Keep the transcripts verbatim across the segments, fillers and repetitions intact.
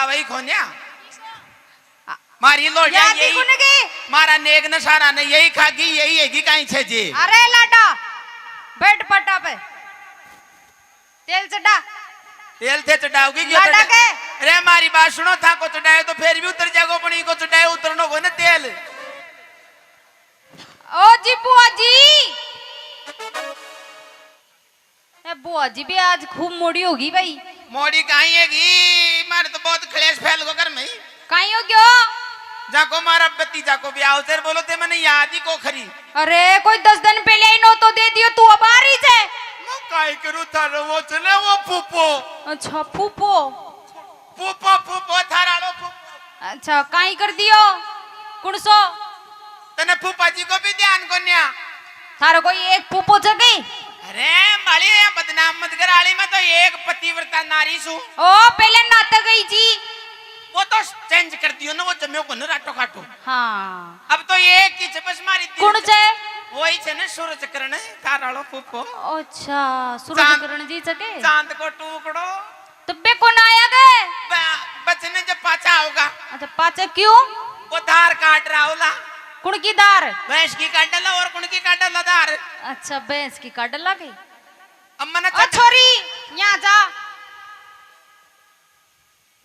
वही खोन्या। मारी लोड़िया याद ही यही, कोने गई? मारा नेक नसारा ने यही खागी, यही हैगी काई छे जी। अरे लाडा, बैठ पट्टा पे, तेल चढ़ा। तेल थे चढ़ाओगी क्यों लाडा चढ़ा-, के? अरे मारी बात सुनो, था को चढ़ाए तो फिर भी उतर जाएगो, पण इको चढ़ाए उतरनो को ना तेल। ओ जी बुआ जी। ए, बुआ जी भी आज खूब मोड़ी होगी भाई। मोड़ी काई हैगी, मारे तो बहुत क्लेश फैल गो घर में ही। काई हो गयो? जाको मारा भतीजा को ब्याह हो, तेरे बोलो ते मैंने याद ही को खरी। अरे, कोई दस दिन पहले ही नौतो दे दियो, तू अब आ रही छे। मैं काई करूँ, थारो वो चले वो फूफो। अच्छा, फूफो। फूफो, फूफो, थारा लो फूफो। अच्छा, काई कर दियो? कुण सो? तने फूफा जी को भी ध्यान कोन्या। थारो कोई एक फूफो छे गई? अरे, बाली, ये बदनाम मत कर, आली मैं तो एक पतिव्रता नारी सू। ओ, पहले नाते गई जी। वो तो चेंज कर दियो ना, वो जम्यो को ना राटो काटो। हाँ। अब तो एक ही छे बस मारी दिल कुण से। छे? वही छे ना सूरज किरण, थारा लो फूफो। अच्छा, सूरज चांद, किरण जी छे के? चांद को टुकड़ो। तो बे कौन आया के? ब-, बचने जब पाछा आओगा। अच्छा, पाछे क्यों? वो धार काट रहा होला। कुण की धार? भैंस की काट डाला और कुण की काट डाला धार। अच्छा, भैंस की काट डाला के? अब मने ओ चट- छोरी, यहाँ जा।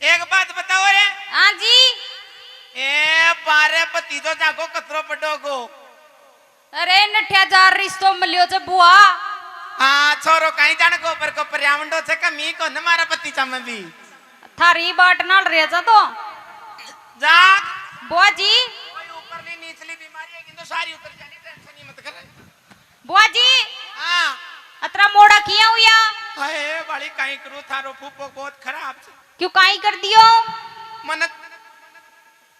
एक बात बताओ रे। हाँ जी। ए, बारे भतीजो जाको कतरो बड़ो गो। अरे, नठ्या जार रिश्तो मिलियो छे बुआ। हाँ, छोरो काई जाने गोबर को पर्यावंडो छे, कमी को न मारा भतीजा में भी। थारी बाट नाल रह जा तो। जा। बुआ जी। कोई ऊपरली निचली बीमारी है, किंतु सारी उतर जानी, टेंशन ही मत कर। बुआ जी। हाँ। अतरा मोड़ा किया हुआ? अरे, बाली काई करूँ, थारो फूफो बहुत खराब छे। क्यों, काई कर दियो? मन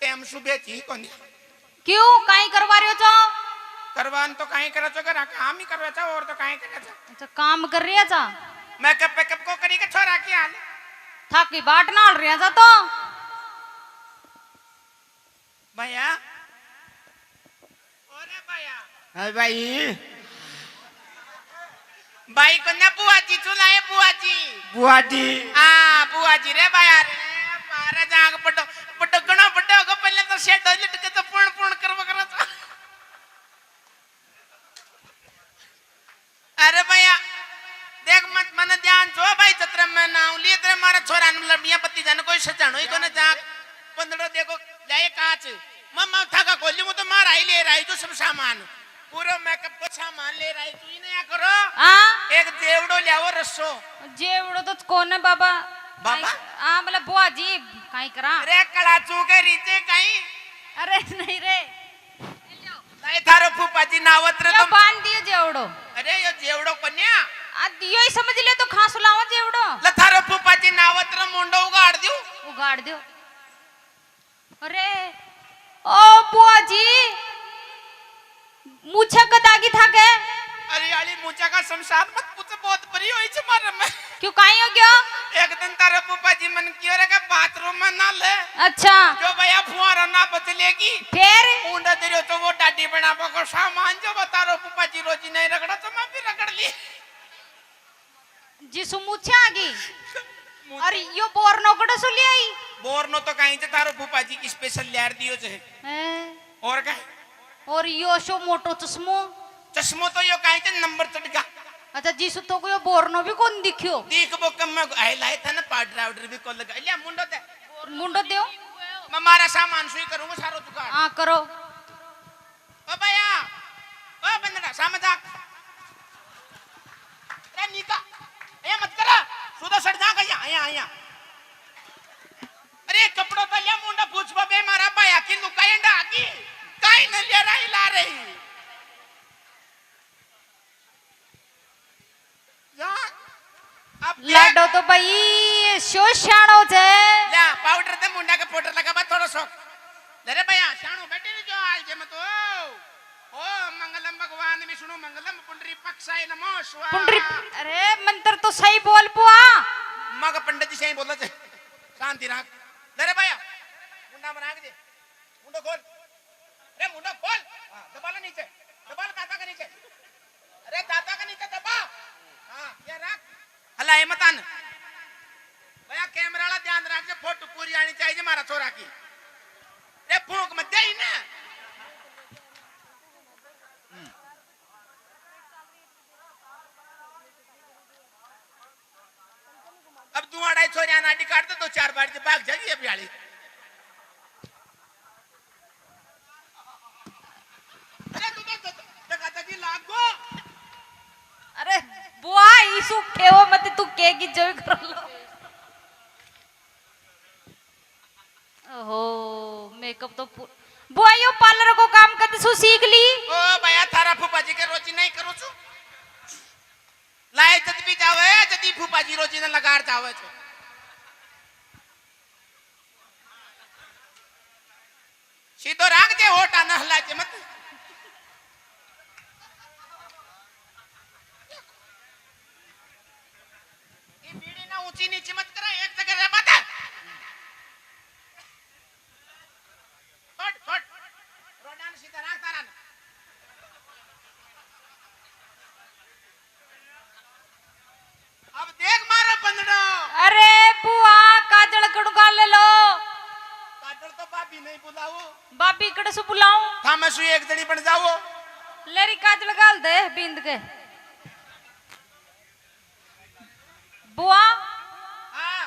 टाइम सुबह थी कोनी। क्यों, काई करवा रहे हो छो? करवान तो काई करे छो, घर काम ही करवा छो, और तो काई करे छो। अच्छा, काम कर रहे छो? मेकअप, मेकअप को करी के छोरा की हाल? थाकी बाट नाल रहे छो तो। भैया, अरे भैया। हाँ भाई। भाई को ना बुआ जी चुलाए, बुआ जी। बुआ जी। हाँ, बुआ जी रे भैया रे, पारा जाग बड़ो, बड़ो घणो बड़ो होगो, पहले तो शेडो लटके तो पुण पुण करवा करो तो। अरे भैया, देख मत, मने ध्यान छो भाई, जतरे मैं ना उली, तेरे मारा छोरा ने लड़िया पति जाने कोई सजानो ही कोने जा। पंद्रह देखो, ले कांच। मम्मा उठा का खोली, वो तो मारा ही ले रही जो सब सामान। पूरा मेकअप को सामान ले रही तू ही नया करो। हाँ? एक जेवड़ो ले आओ रस्सो। जेवड़ो तो कौन है बाबा? बाबा? हाँ, मतलब बुआ जी, काई करा? अरे कलाचू के रीते काई? अरे नहीं रे। ले थारो फूफा जी नावत रे यो तुम। बांध दियो जेवड़ो। अरे यो जेवड़ो कोन्या। आ दियो ही समझ ले तो खास लाओ जेवड़ो। ले थारो फूफा जी नावत रे मुंडो उगाड़ दियो। उगाड़ दियो। अरे ओ बुआ जी, मूछा कद आगी थाके? अरे आली मूछा का शमशान मत पूछो, बहुत बड़ी हुई छे मारे में। क्यों, काई हो गयो? एक दिन तारे फूफा जी मन कियो रे के बाथरूम में ना ले। अच्छा। जो भैया फुहारा ना बदलेगी। फिर? मुंडा तेरे तो वो डाडी बनाबा को सामान जो बता रो फूफा जी रोजी नहीं रगड़ा तो मैं भी रगड़ ली। जिसु मूछा आ गई। मूछा। अरे यो बोरनो कड़े सु ले आई? बोरनो तो काई छे थारो फूफा जी की स्पेशल ल्यार दियो छे। हैं? और का? और यो सो मोटो चश्मो? चश्मो तो यो काई छे नंबर चढ़ गया। अच्छा, जिसु तो को यो बोरनो भी कौन दिखियो? देख वो कम में आए लाए था ना, पाउडर वाउडर भी कौन लगा लिया मुंडो ते। मुंडो दो। मैं मारा सामान सुई करूंगा सारो जुगाड़। हाँ, करो। ओ भैया, ओ बंदड़ा, सामने जा। अरे निका, ये मत करा। सुधा सड़ जा गया, आया, आया। अरे कपड़ों पे लिया मुंडा पूछ बे मारा भाया की लुका एंडा की। काई न ले रही ला रही। जा, अब देख। लाडो तो भाई सो शाणो छे। ला, पाउडर ते मुंडा के पाउडर लगा बा थोड़ा सो। ले रे भैया, शाणो बैठे नहीं जो आज जे मत हो। ओ मंगलम भगवान विष्णु मंगलम पुंडरी पक्षाय नमो स्वाहा। पुंडरी, अरे मंत्र तो सही बोल पुआ। मग पंडित जी सही बोला छे। शांति रख। ले रे भैया, मुंडा में रख दे। मुंडो खोल। अरे मुंडो खोल। हाँ, दबा ले नीचे। दबा ले दाता के नीचे। अरे दाता के नीचे दबा। हाँ, ये रख। हला, ये मत आन। भैया, कैमरा वाला ध्यान रख जे, फोटो पूरी आनी छोरा की। रे फूंक मत दे ही ना। अब तू आड़ा छोरिया नाटी काट दे तो चार बार जे भाग जाएगी ये ब्याली। अरे तू तो धकाधकी लाग गो। अरे बुआ, ईसु खेवो मत, तू के की जो कर लो। ओहो, मेकअप तो पू-, बुआ यो पार्लर को काम कद सु सीख ली? ओ भैया, थारा फूफा जी के रोजी नहीं करूँ छू। लाए जद भी जावे, जदी फूफा जी रोजी ने लगार जावे छो। सीधो राख दे, होटा न हला जे मत। ये बीड़ी ना ऊंची नीची मत करे, एक जगह रह मत। छोड़, छोड़। रोडान सीधा राख तारा न। अब देख मारो बंदड़ो। अरे बुआ, काजल कड़ू का ले लो। काजल तो भाभी नहीं बुलाओ। भाभी कड़े सु बुलाऊं? था मैं सु एक जनी बन जाओ। ले री काजल गाल दे बींद के। बुआ, हाँ।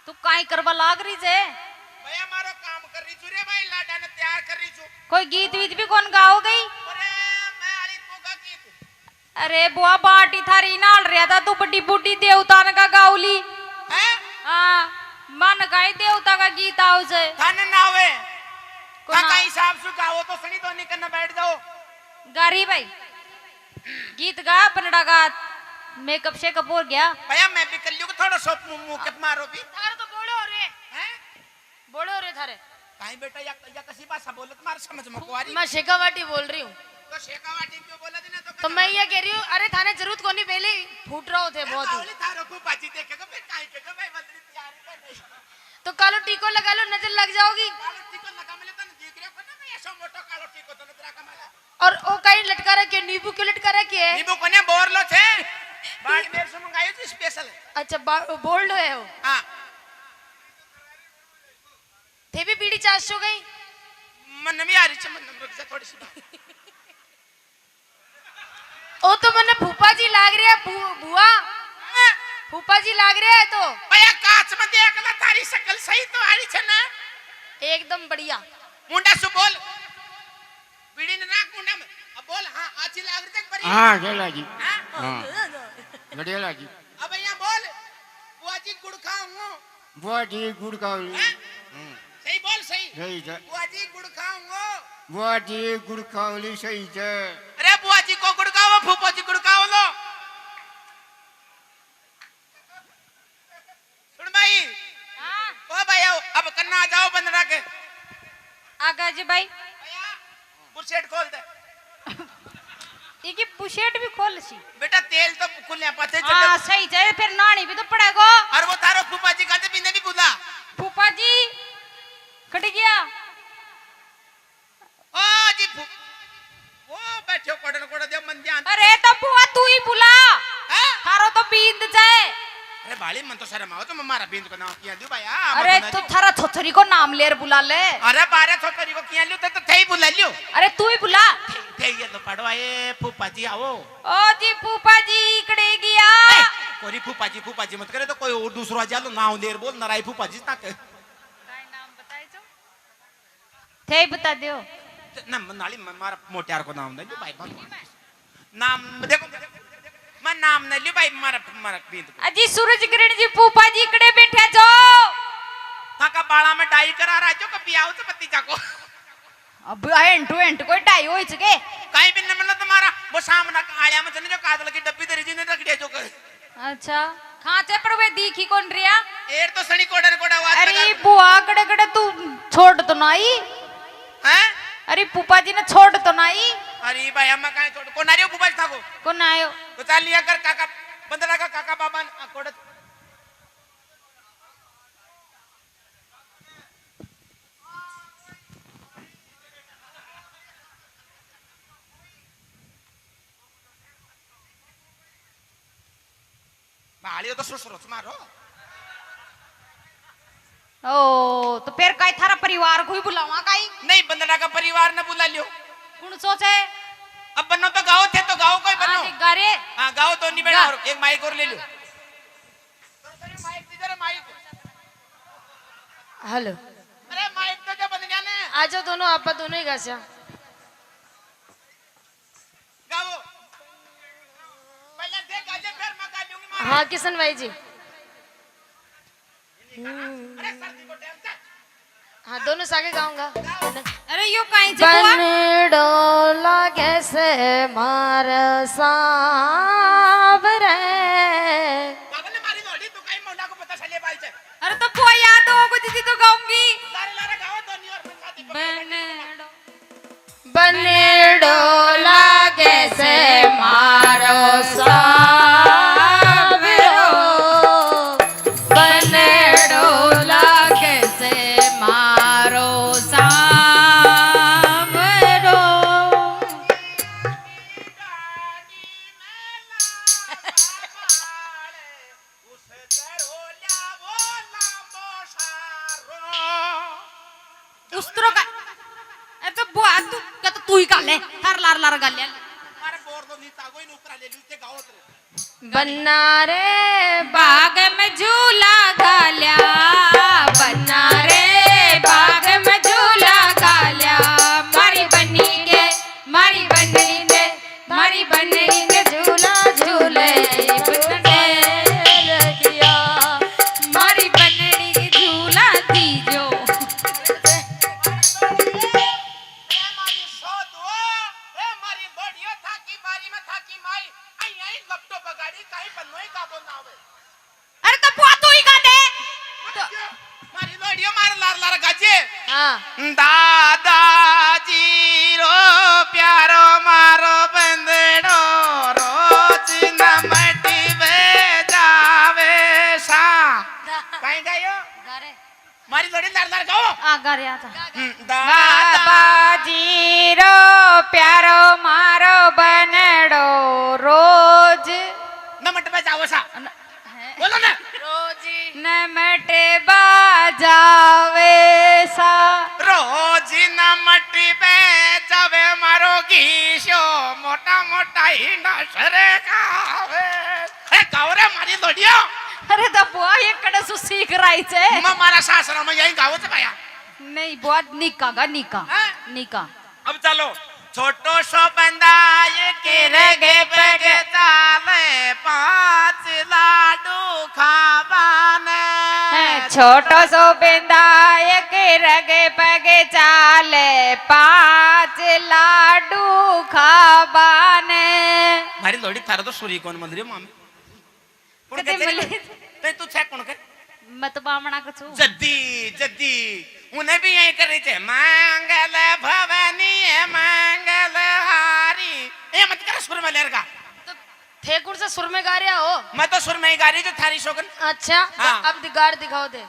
तू काई करवा लाग रही जे? भैया, मारो काम कर रही छू रे भाई, लाडा ने तैयार कर रही छू। कोई गीत वीत भी कौन गाओ गई? अरे, मैं आली तू का गीत। अरे बुआ, बाटी थारी नाल रहा था, तू बड़ी बूढ़ी देवता ने का गाओ ली। हैं? हाँ, मन गाई देवता का गीत आओ जे। थाने ना आवे। को था ना। का हिसाब से गाओ तो सनी दोनी करने बैठ जाओ। गारी भाई। गीत गा, बनड़ा गा, मेकअप शेकअप हो गया। भैया, मैं भी कर लियो थोड़ा सा मुंह, मुंह के मारो भी। थारो तो बोलो रे। हैं? बोलो रे थारे। काई बेटा, या, या कसी भाषा बोलत मार समझ में कुआरी। मैं शेखावाटी बोल रही हूँ। तो शेखावाटी क्यों बोला देना तो तो मैं ये कह रही हूँ, अरे थाने जरूरत कोनी, पहले ही फूट रहो थे ए, बहुत ही। बावली थारो फूफा जी देखेगा, फिर काई के भाई बंदरी तैयार कर रही। तो कालो टीको लगा लो, नजर लग जाओगी। कालो टीको लगा मिले तो देख रहे हो ना, मैं ऐसा मोटा कालो टीको तो नजर का मारा। और ओ काई लटका रखे, नींबू क्यों लटका रखे है? नींबू कोने बोर लो छे। बाड़मेर से मंगायो जी स्पेशल। अच्छा, बा-, बोल लो है वो। हाँ। थे भी बीड़ी चास हो गई? मन भी आ रही छे, मन रुक जा थोड़ी सी बात। ओ तो मने फूफा जी लाग रहा है, बु-, बुआ। हाँ। फूफा जी लाग रहा है तो। भैया कांच में देख ले, थारी शक्ल सही तो आ रही छे ना? एकदम बढ़िया। मुंडा सु बोल। बीड़ी ने नाक मुंडा में। अब बोल, हाँ, आछी लाग रही देख बड़ी। हाँ, गड़ेला जी। हाँ? हाँ। गड़ेला जी। अब यहाँ बोल, बुआ जी गुड़ खाऊंगा। बुआ जी गुड़ खाऊंगा। हैं? हम्म। सही बोल, सही। सही है। बुआ जी गुड़ खाऊंगा। बुआ जी गुड़ खाऊंगी, सही है। अरे बुआ जी को गुड़ खाओ, फूफा जी गुड़ खाओ लो। सुन भाई। हाँ। ओ भाई, आओ, अब कन्ना आ जाओ बंदड़ा के। आ गया जी भाई। भैया, बुरशेट खोल दे। इकी बुशेट भी खोल सी। बेटा, तेल तो खुले पाते हाँ, चले। सही जाए, फिर नहानी भी तो पड़ेगो। और वो थारो फूफा जी कहते पीने नहीं बुला। फूफा जी, कट गया। ओ जी फू-, वो बैठो कोडन कोडा दे मन ध्यान। अरे तो बुआ तू ही बुला। हाँ? थारो तो बींद जाए। अरे बाली, मन तो शर्म आओ, तुम हमारा बींद को नाम किया लियो भाई, हाँ, अरे मतलब तू थारा छोथरी को नाम लेर बुला ले। अरे बारे छोथरी को किया लियो, तो, तो थे ही बुला लियो। अरे तू ही बुला। थे, थे ये तो पढ़वा, ए फूफा जी आओ। ओ जी फूफा जी इकड़े गया। ए, कोरी फूफा जी, फूफा जी मत करे तो कोई और दूसरा जा लो, नाम लेर बोल, नराई फूफा जी तक। काय नाम बताए जो? थे ही बता दो। ना, नाली म-, मारा मोटियार को नाम नहीं लियो भाई, भगवान। नाम देखो, मैं नाम नहीं लियो भाई, मारा, मारा बींद को। अजी सूरज किरण जी, फूफा जी इकड़े बैठे जो। काका बाला में डाई करा रहा जो, कभी आओ तो भतीजा को। अब एंड टू एंड कोई डाई हो चुके। कहीं भी न मिलो तुम्हारा, वो सामने आलिया में चले जो काजल की डब्बी धरी जी ने रख दिया जो कर। अच्छा, खांचे पर वे दीखी कौन रिया? एर तो सनी कोडन कोडा आवाज अरे लगा। बुआ, कड़े कड़े तू छोड़ तो ना आई? हैं? अरे फूफा जी ने छोड़ तो ना आई? अरे भाई, हम कहाँ छोड़, कौन आ रही हो फूफा जी था को? कौन आयो? तो चल लिया कर काका, बंदरा का काका बाबा न, आ, कोडे। भालियो तो सुसरो तुम्हारो। ओ, तो फिर काई थारा परिवार को ही बुलावा काई? नहीं, बंदना का परिवार ने बुला लियो। कौन सोचे? अब बन्नो तो गाओ, थे तो गाओ, कोई बन्नो। हाँ, गा रे। हाँ, गाओ, दोनी बहना गा। और एक माइक और ले लो। हेलो। अरे माइक तो दे बंदनिया ने। आ जाओ दोनों, आप दोनों ही गा सा। गाओ। पहले दे गाजे, फिर मैं गा लूंगी मार। हाँ, किशन भाई जी। अरे सर्दी को टाइम था। हाँ, दोनों सागे गाऊंगा। अरे यो काई जे हुआ? बनड़ो लागे से मार सांवरे। बाबा ने मारी लोड़ी, तू काई मौला को पता चले भाई से। अरे तो वो याद हो को दीदी तो गाऊंगी। लारे लारे गाओ, दोनी और मैं शादी पकड़ बनड़ो। बनड़ो लागे से मारो सांवरो, बनड़ो लागे से मारो सांवरो। उस तरह का, ए तो बुआ, तू क्या तो तू ही कर ले, हर लार लार गा ले। मारे बोर दो नीता कोई ऊपर ले लूते गाओ तो। बन्ना रे बाग में झूला घाल्या, बन्ना रे बाग में झूला घाल्या, मारी बन्नी के, मारी बन्नी के, मारी बन्नी के झूला झूले बन्ने लगिया, मारी बन्नी के झूला दीजो। ए मारी सोदो, ए मारी लोड़ियो, थाकी मारी में थाकी माई, आई आई लपटो बगाड़ी, काई बन्नोई का बोना आवे। अरे तो बुआ तू ही गा दे। तो मारी लोड़ियो मार लार लार गाजे। हाँ। दादाजी रो प्यारो मारो बंदड़ो रोज न मटी बे जावे सा। गा। कहीं गयो? गा रे। मारी लोड़ी लार लार गाओ। आ गा रे, आ जा। हम्म, दादा। बाबाजी रो प्यारो मारो बनड़ो रोज। नमट बजाओ सा। न-, हैं? बोलो ना। रोजी। नमट बजावे सा। रोजी नमट बजावे मारो घीशो, मोटा मोटा हिंडा सरे खावे। ए, गाओ रे मारी लोड़ियो। अरे तो बुआ, ये कड़े सु सीख रही छे? मैं मारा सासरा में यही गाओ छे भाया। नहीं बुआ, निका गा, निका। हैं? निका। अब चलो। छोटो सो बंदा एक रगे पग चाले, पांच लाडू खावाने। हैं, छोटो सो बंदा एक रगे पग चाले, पांच लाडू खावाने। मारी लोड़ी थारा तो सुरी कौन मंदिर मामी। कौन कदे के तेरी मिले? ते तू छे कौन के? मैं तो बामणा को छू। जद्दी, जद्दी। उन्हें भी यही कर रही थे। मंगल भवनी है, मंगल हारी। ये मत कर सुर में लेर का। तो थे कौन सा सुर में गा रहे हो? मैं तो सुर में ही गा रही जो थारी शोगन। अच्छा, हाँ। अब गाड़ दिखाओ दे।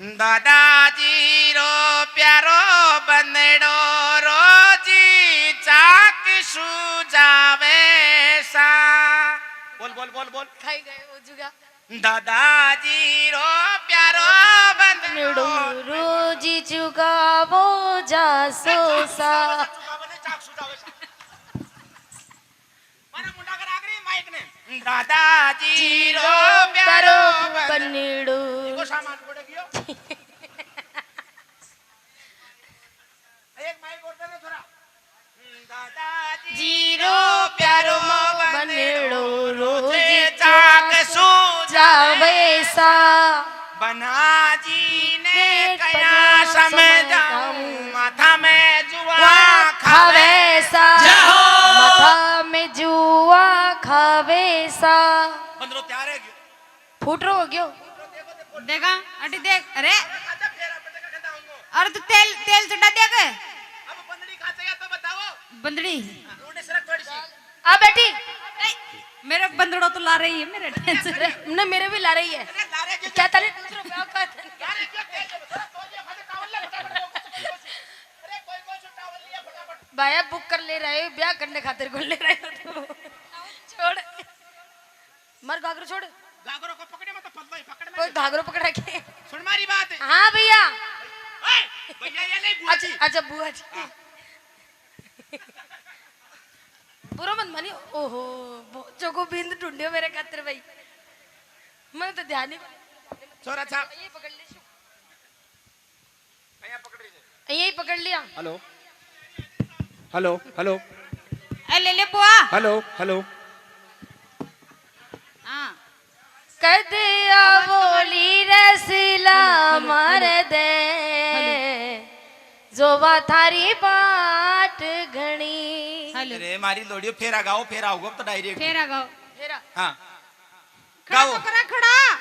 दादाजी रो प्यारो बंदड़ो रोजी चाक सु जावे सा। बोल, बोल, बोल, बोल। खाई गए हो जुगा। दादाजी रो प्यारो बंदड़ो बंदड़ो रोजी चुगावो जासो सा। चाक सु जावे सा। मारा मुंडा कर आखिरी माइक ने। दादाजी रो प्यारो बन- बनड़ो। इको सामान पड़े गयो। एक माइक और दे दे थोड़ा। दादाजी रो प्यारो बनड़ो रोजे चाक सु जावे सा। बना जी ने कया समझाऊं, माथा में जुआ खावे सा। जय हो। माथा में जुआ खावे सा। बंदरो तैयार है क्यों? फूट रो हो गयो। देखा, अटी देख, अरे। अरे तू तेल, तेल चढ़ा दिया के? बंदड़ी। आ बेटी। नहीं, मेरे बंदड़ो तो ला रही है, मेरे टेंशन। अरे, नहीं, मेरे भी ला रही है। क्या तने दूसरा ब्याह का? भाया बुक कर ले रहे हो, ब्याह करने खातिर कौन ले रहे हो तू? छोड़। मर गागरो छोड़। गागरो को पकड़े मत, पल्लो ही पकड़। घाघरो पकड़ रखे। सुन मारी बात। हाँ भैया। ए, भैया ये नहीं, बुआ अच्छा, जी। अच्छा, बुआ जी। हाँ। बुरा मत मानियो। ओहो, बहुत जोगो बिंद ढूंढियो मेरे खातिर भाई। मैंने तो ध्यान ही छोरा छा। ये पकड़ ले। यही पकड़ लिया। Hello, hello, hello. ए, ले ले बुआ। Hello, hello. हाँ। कदे आवोली रसीला हेलो, हेलो, मार दे, हेलो। जोवा थारी बाट घणी। हेलो। अरे मारी लोड़ियो, फेरा गाओ, फेरा होगा अब तो डायरेक्ट। फेरा गाओ। फेरा। हाँ। खड़ा गाओ। तो करा, खड़ा,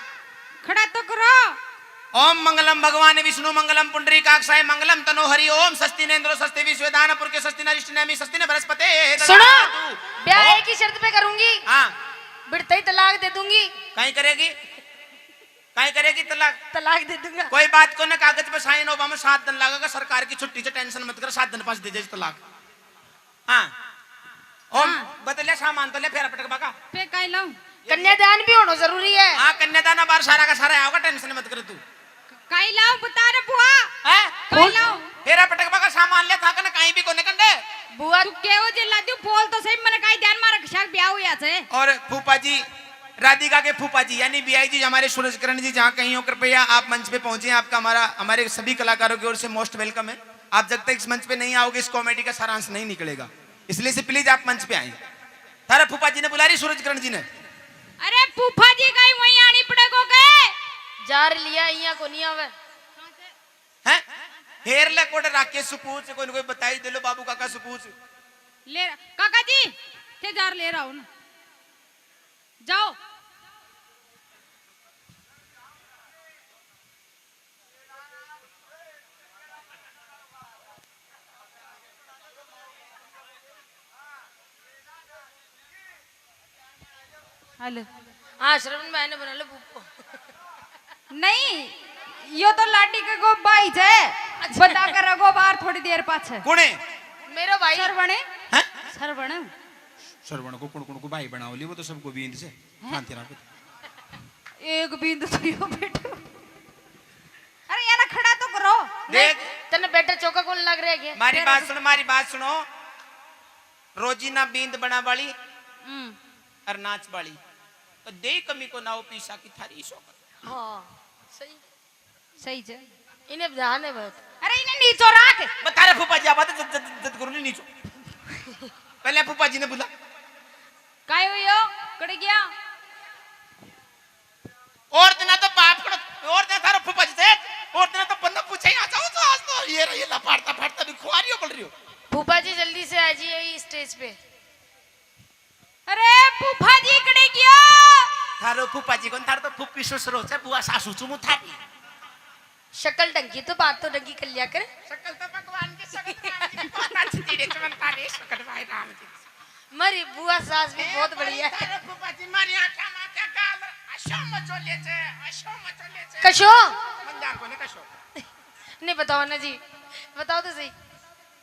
खड़ा तो करो। ओम मंगलम भगवान विष्णु मंगलम पुंडरीकाक्षाय मंगलम तनो हरि ओम। स्वस्ति न इंद्रो, स्वस्ति विश्वदान पुरके, स्वस्ति न अरिष्ट नेमी, स्वस्ति न बृहस्पति। सुनो, ब्याह ओम। एक ही शर्त पे करूंगी। हाँ। बिड़ते ही तलाक दे दूंगी। काई करेगी? काई करेगी तलाक? तलाक दे दूंगा। कोई बात को ना, कागज पे साइन होबा में सात दिन लगेगा, सरकार की छुट्टी से टेंशन मत कर, सात दिन पास दे दे तलाक। हाँ। ओम हाँ। बदले सामान तो ले, फेरा पटकबा का। पे काई लाऊं? कन्यादान भी होना जरूरी है। हाँ, कन्यादान बार सारा का सारा आओगा, टेंशन मत कर तू। काई लाऊं बता रे बुआ। हैं? काई लाऊं? फेरा पटकबा का सामान ले, था कने काई भी कोने कंडे। बुआ तू केहो जे ला दियो, बोल तो सही, मने काई ध्यान मारे कशाक ब्याह हुआ से। और फूफा जी, राधिका के फूफा जी यानी बीआई जी, हमारे सूरज किरण जी, जहाँ कहीं हो कृपया आप मंच पे पहुंचे। आपका हमारा, हमारे सभी कलाकारों की ओर से मोस्ट वेलकम है। आप जब तक इस मंच पे नहीं आओगे, इस कॉमेडी का सारांश नहीं निकलेगा। इसलिए से प्लीज आप मंच पे आए। थारा फूफा जी ने बुला रही, सूरज किरण जी ने। अरे फूफा जी का ही वहीं आनी पड़ेगो के? जार लिया, यहाँ को नहीं आवे। हैं? हेर ले कोड़े राखे सुकूच, कोई न कोई बताई दे लो बाबू काका सुकूच। ले काका जी, थे जार ले रहा हूं ना। जाओ। हेलो। हाँ, श्रवण भाई ने बना लो फूफो। नहीं, यो तो लाडी के गो भाई छे। अच्छा। बता कर रखो बाहर थोड़ी देर पाछे। कौन है? मेरा भाई। श्रवण है? हैं? श्रवण। श्रवण को कुण कुण को भाई बनाओ ली, वो तो सबको बींद से। हैं? शांति रखो। एक बींद तो यो बेटो। अरे यार खड़ा तो करो। देख। तन्ने बेटा चौका कौन लग रहा है क्या? मारी तेरा बात तो सुन, मारी बात सुनो। रोजीना बींद बना वाली हम्म। और नाच वाली, तो दे कमी को ना हो पीसा की थारी सो। हाँ, सही। सही जे। इन्हें ध्यान है बहुत। अरे इन्हें नीचो रख। बता रहे फूफा जी, आवाज जद, जद, जद करो नहीं नीचो। पहले फूफा जी ने बुला। काय हुई हो? कड़ गया? और दिन तो बाप को, और दिन थारा फूफा जी थे, और दिन तो बंदा पूछे ही आ जाओ तो आज तो ये रही ला फाड़ता फाड़ता भी खुआरी हो बोल रही हो। फूफा जी जल्दी से आ जाइए इस स्टेज पे। अरे फूफा जी कड़े गया? थारो फूफा जी कौन, थारो तो फूफी ससुर हो से, बुआ सासू चुमू थारी। शक्ल ढंगी तो बात तो ढंगी कर लिया कर। शक्ल तो भगवान के, शक्ल राम जी की बहुत अच्छी, तेरे चमन तारे शक्ल भाई राम जी। मारी बुआ सास भी ए, बहुत बढ़िया है। तारे फूफा जी, मारी आंखें में क्या गाल, अशो मचो ले जे, अशो मचो ले जे। कशो? मन जान को ने कशो। नहीं बताओ ना जी, बताओ तो सही।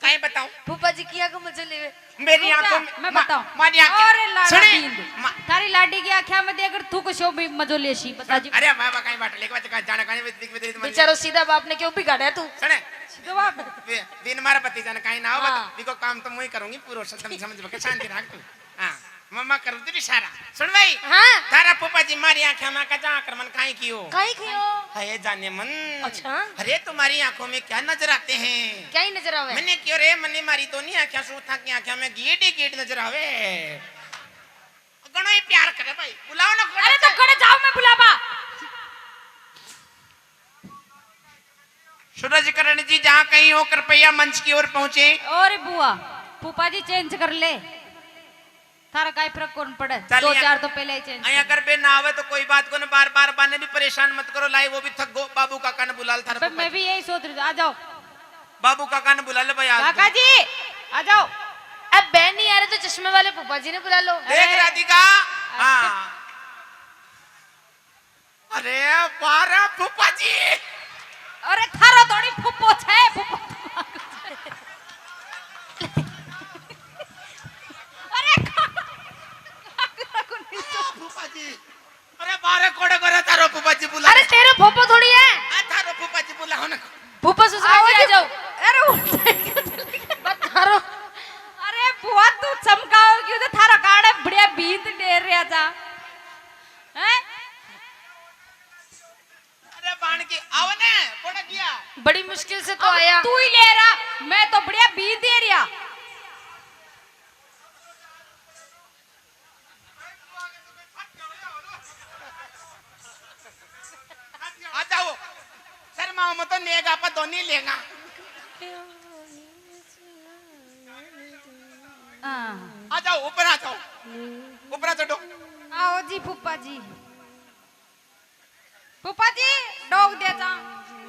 काई बताऊं? फूफा जी की आंखों में चले हुए। मेरी फूफा, आंखों में, मैं मा-, बताऊं। मारी आंखें। अरे लाड़ा सुने, बींद। मा- थारी लाडी की आंखें में देख तू कुछ भी मजो लेशी, बता जी। अरे मैं, मैं काई बात लेके बच का जाना काई बिच बिच बिच। बेचारो सीधा बाप ने क्यों बिगाड़ा तू? सुने। सीधा बाप। बे-, बिन मारा पति जाने काई ना हो, हाँ। बता, बिको काम तो मैं ही करूंगी, पूरा सत्संग समझ के शांति रख तू। हाँ, मम्मा करूँ तेरी इशारा। सुन भाई। हाँ। थारा फूफा जी मारी आंखें में का जा आक्रमण काई कियो? काई कियो? है जाने मन। अच्छा। अरे तुम्हारी आंखों में क्या नजर आते हैं? क्या ही नजर आवे? मैंने क्यों रे, मन्ने मारी दोनों आंखें सू था की आंखें में गेट ही गेट नजर आवे। घणो ही प्यार करे भाई, बुलाओ ना। अरे तो खड़े जाओ, मैं बुलावा। सूरज किरण जी जहाँ कहीं हो कृपया मंच की ओर पहुँचे। और बुआ, फूफा जी चेंज कर ले, थारा काई फर्क कौन पड़े? चल दो यहाँ, चार तो पहले ही चेंज यहाँ कर। अगर बे ना आवे तो कोई बात को ना, बार बार बाने भी परेशान मत करो, लाई वो भी थक गो। बाबू काका ने बुला ले थारा बे, फूफा मैं जी। भी यही सोच रही थी, आ जाओ। बाबू काका ने बुला ले भाई, आ काका जाओ। जी, आ जाओ। अब बहन नहीं आ रहे तो चश्मे वाले फूफा जी ने बुला लो। देख अरे। राधिका, हाँ। अरे बारा फूफा जी। अरे थारो थोड़ी फूफो छे, फूफो। अरे खा-, खा-, खा-, फूफा जी। अरे बारे कोड़े करे थारो फूफा जी बुला। अरे तेरे आओ जी, आ जाओ। अरे, उठ जाएगा। बता रो। अरे बुआ, तू चमकाओगी तो थारा काड़े बढ़िया भीत डेर रहा था। हैं? अरे बाण की, आओ ने, कौन किया? बड़ी मुश्किल से तो अब आया। तू ही ले रहा, मैं तो बढ़िया भीत दे रहा। आ जाओ, शर्माओ मत, नेग आपा दोनी लेगा। हाँ। आ जाओ, ऊपर आ जाओ, ऊपर आ चढ़ो। आओ जी फूफा जी। फूफा जी, डोग दे जा।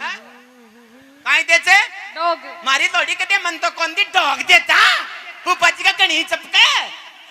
हैं? काई दे जे? डोग। मारी लोड़ी कदे मन तो कौन दी डोग देता? फूफा जी का कणी चपके।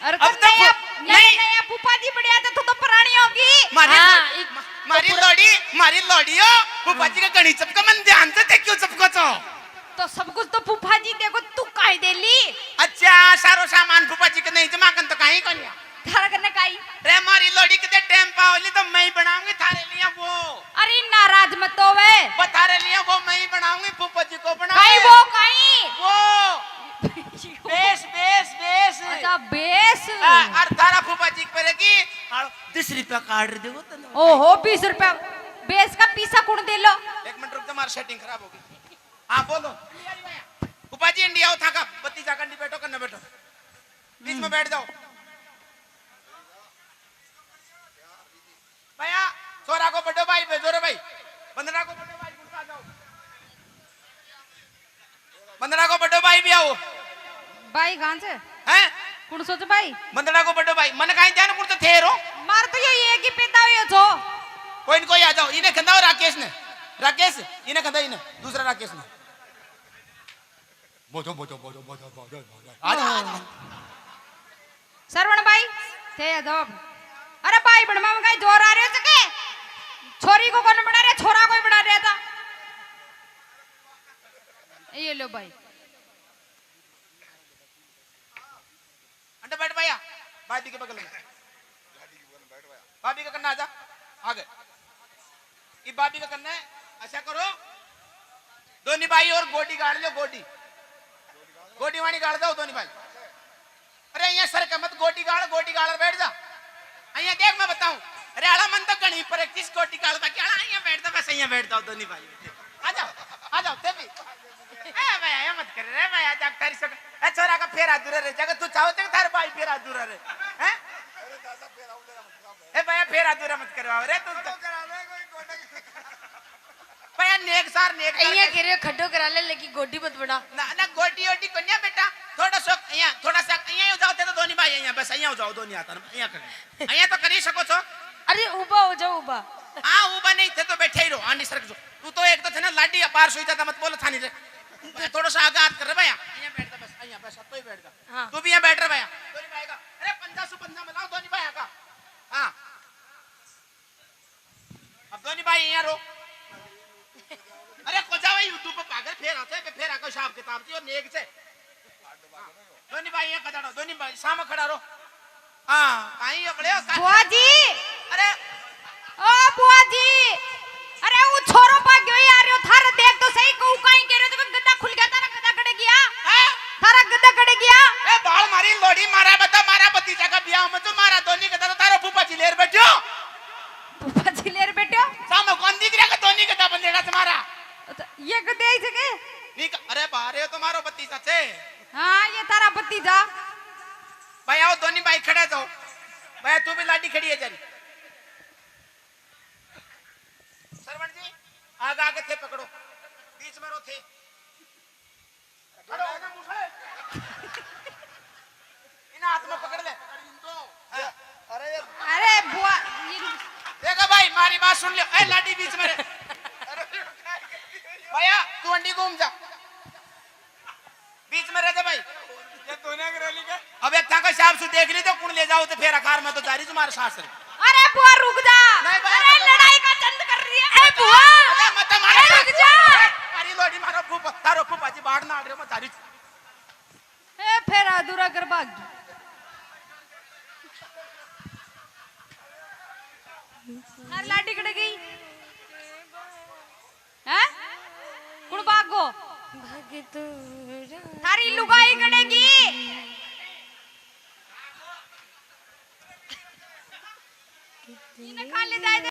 अरे अब तो तो नया, फू-, नया, नहीं। नया फूफा जी बढ़िया तो तू तो पुरानी होगी। मारी हाँ, लो-, एक मा-, मारी तो पुरा- लोड़ी, मारी लोड़ी हो। फूफा जी का कणी चपके, मन ध्यान से देखियो चपको तो। तो सब कुछ तो फूफा जी देखो, तू काई दे ली? अच्छा, सारो सामान फूफा जी के नहीं, जमा कन तो काई कोन्या। थारा कन्ने काई? रे मारी लोड़ी, किते टाइम पाओ ली तो मैं ही बनाऊंगी थारे लिए वो। अरे नाराज मत होवे। वो थारे लिए वो मैं ही बनाऊंगी, फूफा जी को बना। काई वो, काई? वो। Base, base, base. अच्छा, बेस। हाँ, और थारा फूफा जी पर की, और बीस रुपया काट दे वो तने। ओहो, बीस रुपया। बेस का पीसा कौन दे लो? एक मिनट रुक जा, मारी सेटिंग खराब हो गई। हाँ, बोलो। फूफा जी, इंडिया उठा का, बत्ती जा कंडी बैठो, कन्ने बैठो। बीच में बैठ जाओ। भैया, छोरा को बड़ो भाई भेजो रे भाई। बंदना को बड़ो भाई, गुस्सा जाओ। बंदना को बड़ो भाई भी आओ। भाई कहाँ से? हैं? कौन सोच भाई? बंदना को बड़ो भाई। मन काई ध्यान कुछ थे रो। मार तो ये एक ही पैदा हुए छो। कोई न कोई आ जाओ। इन्हें खंदा हो राकेश ने। राकेश, इन्हें खंदा इन्हें। दूसरा राकेश ने। बोलो, बोलो, बोलो, बोलो, बोलो, बोलो। आ जा, आ जा। सरवण भाई, थे दो। अरे भाई, बण में कई जोर आ रहे हो सके? छोरी को कौन बना रहे, छोरा कोई बना रहे था। ये लो भाई। अंडे बैठ भाया, भाभी के बगल में। भाभी के कन्ने आजा, आगे। इब भाभी के कन्ने ऐसा करो, दोनी भाई और गोडी गाड़ लो, गोडी। गोडी वाणी गाड़ दो दोनी भाई। अरे यहाँ सर के मत, गोडी गाड़, गोडी गाड़ और बैठ जा। यहाँ देख मैं बताऊं, अरे आला मन तो कहीं पर किस गोडी गाड़ बाकी आला यहाँ बैठ जा, बस यहाँ बैठ जाओ दोनी भाई। आ जाओ, आ जाओ, ते भी। ए भाई, ये मत कर रे भाई, आज आप तारी सक-, ए छोरा का फेरा दूर रह जाएगा, तू चाहो तो थारे भाई फेरा दूर रहे। हैं? ए भाई, फेरा दूर मत करवाओ रे, तू तो। भाई, नेक सार, नेक सार ये के- कह रहे हो, खड्डो करा ले, लेकिन गोडी मत बना। ना, ना, गोडी ओडी कोन्या बेटा, थोड़ा सा यहाँ, थोड़ा सा यहाँ हो जाओ, ते तो दोनी भाई यहाँ, बस यहाँ हो जाओ, दोनी आता ना, यहाँ कर, यहाँ तो कर ही सको छो। अरे, उबा हो जाओ, उबा। हाँ, उबा नहीं, थे तो बैठे ही रहो, आनी सरक जो। तू तो एक तो थे ना लाडी, अपार सोई ज्यादा मत बोलो, थानी रे। थोड़ा सा आगे हाथ कर रे भाई, यहाँ बैठ जा, बस, यहाँ, बस, अब तो ही बैठ जा। हाँ। तू भी यहाँ बैठ रे भाई, दोनी भाई का। अरे, पंजा सु पंजा मिलाओ, दोनी भाई का। हाँ। अब दोनी भाई यहाँ रो। अरे, को जावे YouTube पे पागल, फेर आते पे फेर आको हिसाब किताब जी और नेक से। दोनी भाई यहाँ खड़ा रहो, दोनी भाई सामने खड़ा रहो। हाँ, कहीं अपने का- बुआ जी। अरे। ओ बुआ जी। अरे वो छोरो भाग्यो ही आ रहे हो, थारे देख तो सही, कहू काई कह रहे हो, तो गद्दा खुल गया, थारा गद्दा कड़े गया। हैं? थारा गद्दा कड़े गया। ए, बाल मारी लोड़ी मारा, बता मारा भतीजा का ब्याह में तो मारा, दोनी गद्दा तो थारो फूफा जी लेर बैठो। फूफा जी लेर बैठो। सामने कौन दिख रहा है, दोनी गद्दा बंदेड़ा से मारा। तो ये गद्दे आई सके? नहीं क-, अरे बारे, तो मारो भतीजा से। हाँ, ये थारा भतीजा। भाई आओ, दोनी भाई खड़े जाओ। भाई तू भी लाडी खड़ी है जरी। सरवण जी, आगे आगे थे पकड़ो, बीच में रो थे। खड़ो होके मुझे इन हाथ में पकड़ ले। हाँ। अरे यार। अरे बुआ, ये देखो भाई, मारी बात सुन लो। ए लाडी बीच में रे। भैया तू अंडी घूम जा। बीच में रह जा भाई। ये दोनों की रैली का। अबे थाका हिसाब से देख लीजिए, कुण ले जाओ तो फेरा खार में तो जा रही तुम्हारे सास रे। अरे बुआ रुक जा। नहीं भाई, अरे मत मारो। लड़ाई का चंद कर रही है। ए बुआ। अरे मत मारो। अरे रुक जा। अरे लोड़ी मारो फूफा, तारो फूफा जी बाढ़ ना रहे, मत जा रही। ए फेरा अधूरा कर भाग। अरे लाडी कड़े गई। हैं? कुण भाग थारी लुगाई गड़ेगी। इन्हें खा ले जाए।